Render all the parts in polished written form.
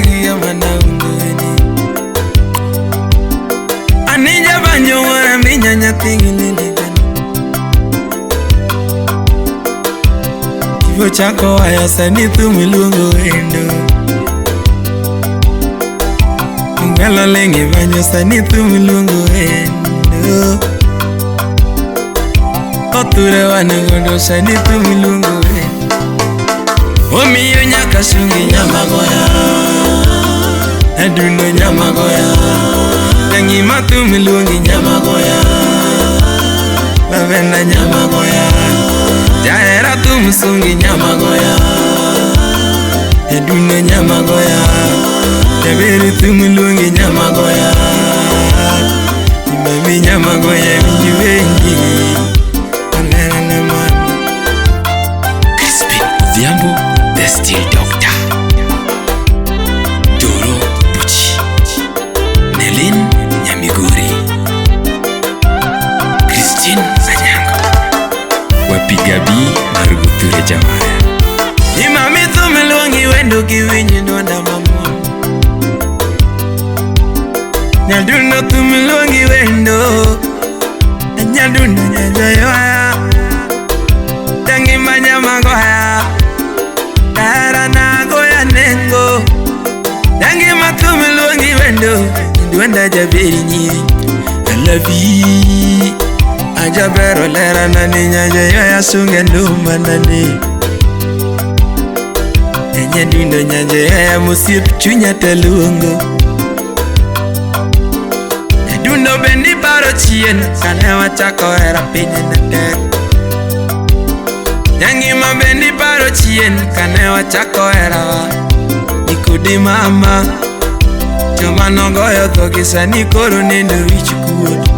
gi mana undweni. Anija banyo wara minya nyathi gi lili gani. Ibo chako waya sani thum iluongo wendo. Ungelo lenge banyo sani thum iluongo wendo. Oture wan godo sani thum iluongo wendo. Omiyo nyaka sungi nyamagoya. Adundo nyamagoya. Nyangima thum iluongi nyamagoya. Lavenda nyamagoya. Jahera thum sungi nyamagoya. Adundo nyamagoya. Jaberi thum iluongi nyamagoya. Imami nyamagoya winji wengi. Olera ne mano. Crispin Odhiambo, The Steel Doctor, Doro Buchi, Nelin Nyamiguri, Christine Anyango, Wapiga B Maruguthure Jawaya. Imami thum iluongi wendo gi winyi dwonda mamuol. Nyadundo thum iluongi wendo. Nyadundo nyajaywaya. Jangima nyamagoya. Dara nagoya nengo. Jangima thum iluongi wendo. Dwonda jaberi nyiri. I love you. Ajabero lera nani nyajaywaya sunge nduma nani. Nyadundo nyajaywaya mosiep chunya taluongo. Nyadundo bendi paro chien kane wachako hera piny ne tek. Nyangima bendi paro chien kane wachako herawa. Nikodi mama joma nogoyo dhogi sani koro neno wich kuot.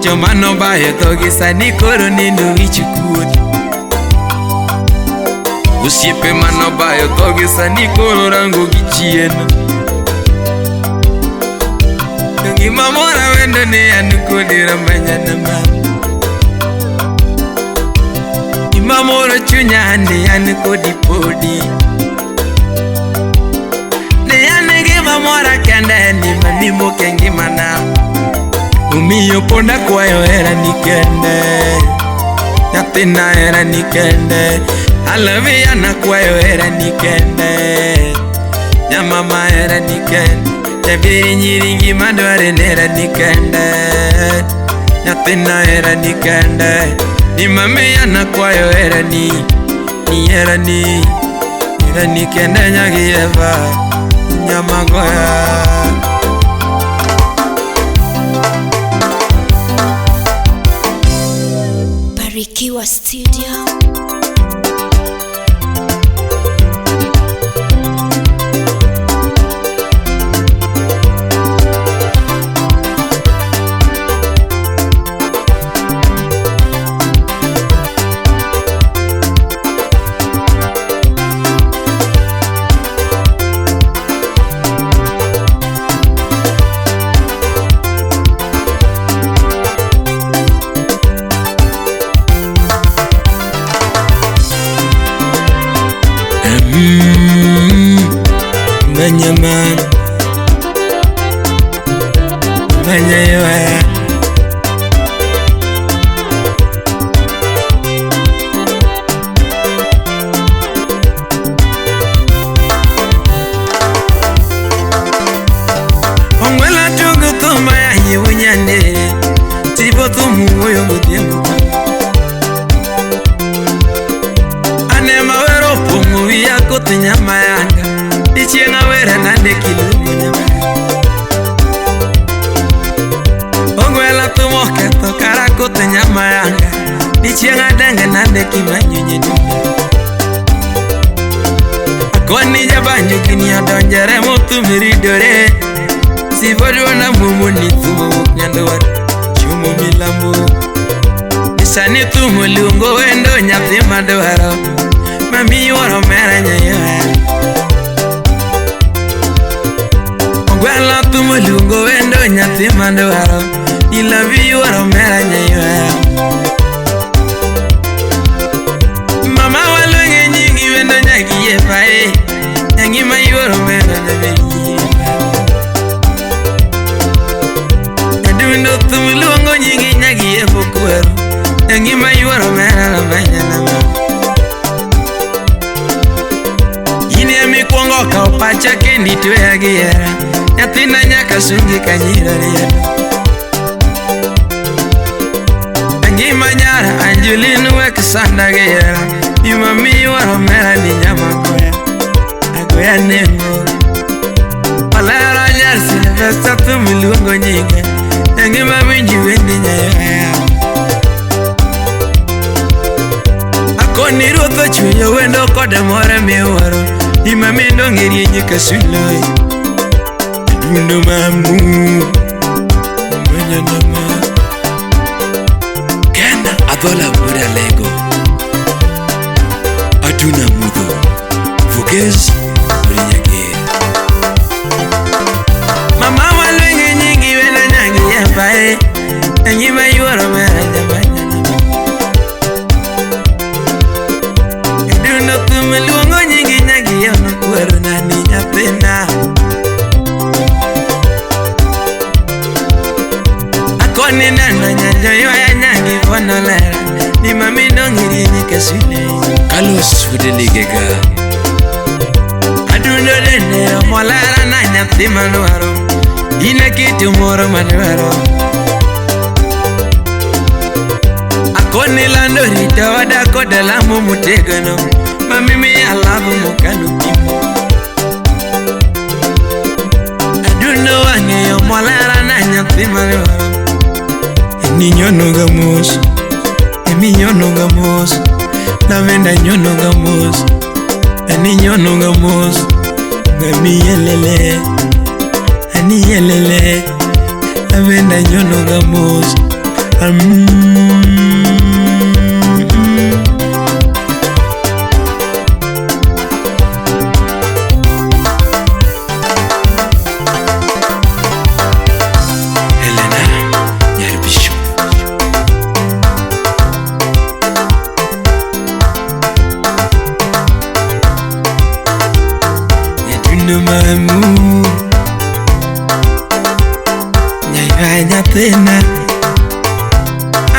Joma nobayo dhogi sani koro neno wich kuot. Osiepe manobayo dhogi sani koro rango gi chien. To gima mora wendo ni an kodi ramanyana mama. Gima moro chunya ni an kodi podi. Ne an gima mora kende ni manimoke ngimana. Omiyo pod akwayo hera ni kende. Nyathina hera ni kende. Alawi an akwayo hera ni kende. Nyamama hera ni kende. Jaberi nyiri gima dware ni hera ni kende. Nyathina hera ni kende. Ni mami an akwayo hera ni. Ni hera ni. Hera ni kende nyagi Eva. Nyamagoya. Barikiwa Studio. Manyaman, manyayoya. Ongwela tugo thuma ya nyiwo nyandere. Tipo thumu wuoyo godhiambo ka. Ane mawero pong'o wiya koth nyama yanga. Dichieng' awera nade kiluongo nyama. Ogwela thum oketho kara koth nyama yanga. Dichieng' adenge nade kimanyo nyedundo. Akoni jabanjo gini odonjore mothum ridore. Sivodwona muomo ni thum owuok nyandwat chomo milambo. Sani thum oluongo wendo nyathi madwaro. Mami yuoro mera nyayoya. Ogwelo thum oluongo wendo nyathi madwaro. Ilavi yuoro mera nyayoya. Mama waluonge nyingi wendo nyagi efae. Mikwongo kawo pacha kendi tweya gi hera. Nyathina nyaka sungi ka nyiro riedo. Angima nyara Angelina wek sanda gi hera. Gima miyo omera ni nyama goya. Agoya nengo. Olera nyar Silvester thum iluongo nyinge. Angima winji wendi nyayoya. Akoni ruoth ochweyo wendo kode more miwuoro. Gima mindo ng'eri nyika sulwe. Adundo mamu. Manya nama. Ken Adhola Buda Lego. Aduna Mudho. Vugez Rinyager. Mama waluongi nyingi wendo nyangi yabae. Ngima yuoro mera jamanya nama. Adundo thum luongo nyingi nyangi yono kwero nani nyathina. Akoni neno nyanjo ywaya nyangi bono lera. Ni mami dong'iri nyika sulwe. Carlos Wudeligega. Adundo dende omolera na nyathi madwaro. In e kit moro madwaro. Akoni lando rito oda kod lamo motegno. Mami miya lavo mokalo pimo. Adundo wang'e omolera na nyathi madwaro. Emi nyono ga mos. Emi nyono ga mos. Lavenda nyono ga mos. Emi nyono ga mos. Mami yelele. Ani yelele. Lavenda nyono ga mos. Helena Nyarbisho. Nyadundo mamu. Nyaywa nyathina.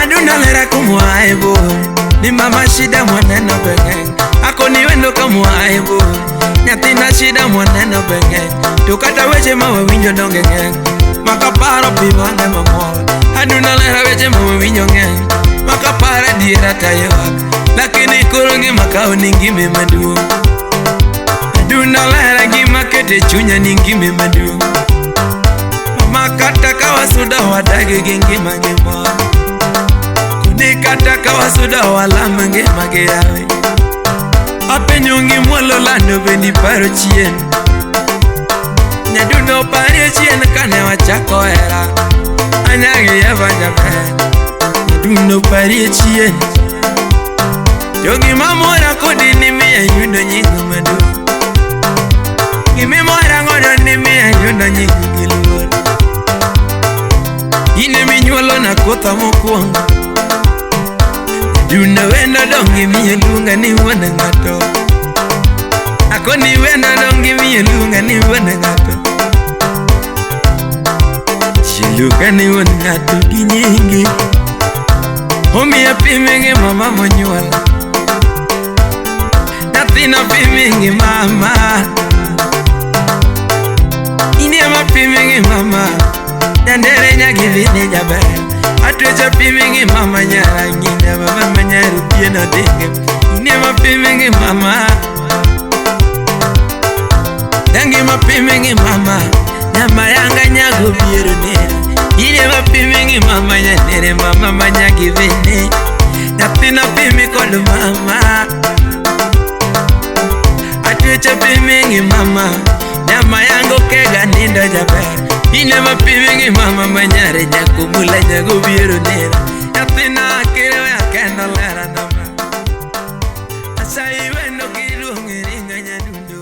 Adundo lera kumwaibu. Ni mama shida mwaneno beng'eng. Akoni wendo kamwaibu. Nyathina shida mwaneno beng'eng. To kata weche ma wawinjo donge ng'eng. Makaparo pi wang'e mamol. Adundo lera weche ma wawinjo ng'eng. Makaparo adiera taywak. Lakini koro ngima kao ni ngime maduong'. Adundo lera gima kete chunya ni ngime maduong'. Mama kata ka wasudo wadagi gi ngima gi mor. Koni kata ka wasudo walamo ngima gi yawe. Apenjo gi mwalo lando bendi paro chien. Nyadundo parie chien kane wachako hera. Anyagi eva jaber. Nyadundo parie chien. To gima mora kodi ni miyo ayudo nying maduong'. Gimimora godo ni miyo ayudo nying gi luor. In eminyuolo na kotha mokwongo. Adundo wendo donge miyo luonga ni wuon ng'ato. Akoni wendo donge miyo luonga ni wuon ng'ato. Chiluonga ni wuon ng'ato gi nyingi. Omiyo pime gi mama monyuola. Nyathina pime gi mama. In ema pime gi mama. Nyandere nyagivini jaber. Atwecha pime gi mama nyara ng'ina mama manyaru pieno dinge. In ema pime gi mama. Dangi mapime gi mama. Nyama yanga nyago biero nera. In ema pime gi mama nyandere mama manyagivini. Nyathina pimi kod mama. Atwecha pime gi mama. Nyama yango kega nindo jaber. In ema pime gi mama manyare nyako mula nyago biero nera. Nyathina kere we akendo lera nama. Asayi wendo kiluonge ringa nyadundo.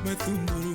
Mathumburu.